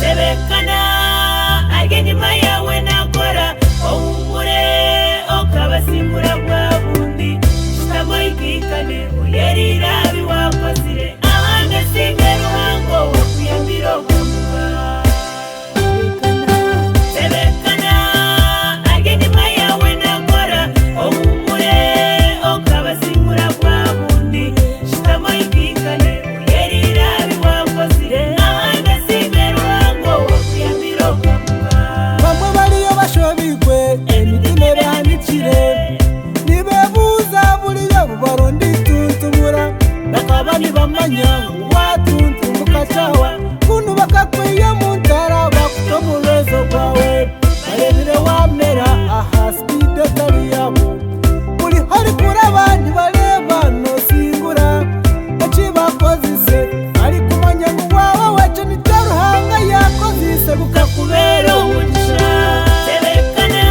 Tebekana ari enyima yaawe naakora ohuumure okabasimbura bwa bundi shutama oikaikane oyeriire aha bi waakozire ahandi osiime Ruhanga owakuyambire okamuha. Tebekana ari enyima yaawe naakora ohuumure okabasimbura bwa bundi shutama oikaikane oyeriire aha bi waakozire ahandi osiime Ruhanga owakuyambire okamuha. Bamwe bariyo bashobirwe emitima ebahanikire nibebuuza buriyo bubaronda ituntumura bakaba nibamanya ngu watuntumu kyahwa kunu bakakwiha omu ntara bakuta omu rwezo rwawe barebire wamera aha sipiidi etari yaabo buri horikuraba nibareeba nosingura eki bakozise barikumanya ngu waaba wekyo nikyo Ruhanga yakozise gukakubeera omugisha. Tebekana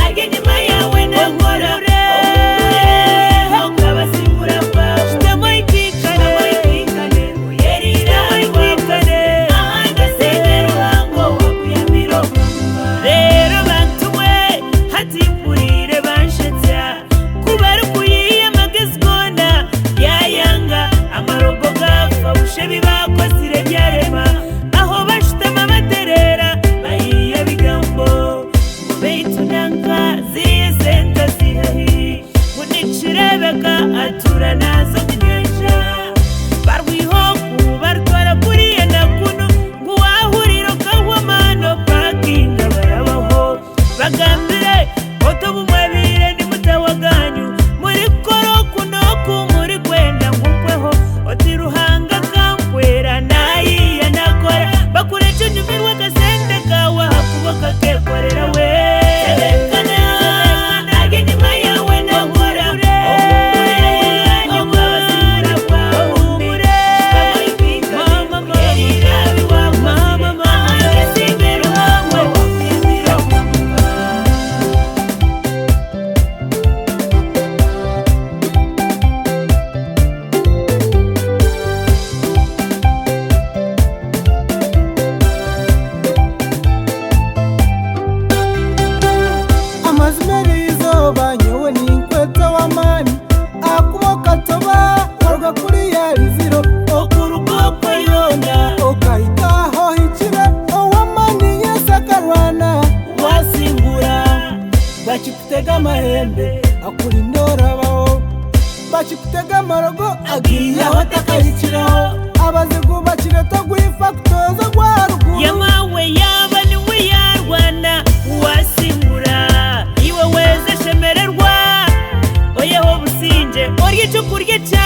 ari enyima yaawe naakora ohuumure okabasimbura bwa shutama oikaikane oyeriire aha bi waakozire ahandi osiime Ruhanga owakuyambire okamuha. Reero bantu mwe hati mpuriire banshetsya ku barikuyiiya amagezi goona byayanga amarogo gaafa busha ebi baakozire byarema aho bashutama batereera bayiiya ebigambo ngu beitu nanka ziriya esente aziihahi ngu nikireebeka atuura naaza omu nyanja barwiha oku barutwara kuriya na kunu ngu waahurira okahwa amaani opakinga barabaho bagambire oti obu mwabaire nimutaho aganyu murikukora oku n'oku murikwenda ngu mpweho oti Ruhanga akampwera naayiiya naakora bakurekye onyumirwe akasente kaawe ahakuba okakeekorera we. Tebekana ari enyima yaawe naakora ohuumure okabasimbura bwa bundi shutama oikaikane oyeriire aha bi waakozire ahandi osiime Ruhanga owakuyambire okamuha. Amazima eriizooba nyowe ninkweta ow'amaani ahakuba okatoba waruga kuriya riziro okuruga okwe yoona okahika aha ohikire ow'amaani Yesu akarwana wasingura bakikutega amahembe akurinda orabaho bakikutega amarogo agiihaho otakahikiraho abazigu bakireta ogwifa kutoza ogwa haruguru. Yamawe yaaba niwe yaarwana waasingura iwe weeza shemererwa oyehe obusingye orye ekyokurya kya.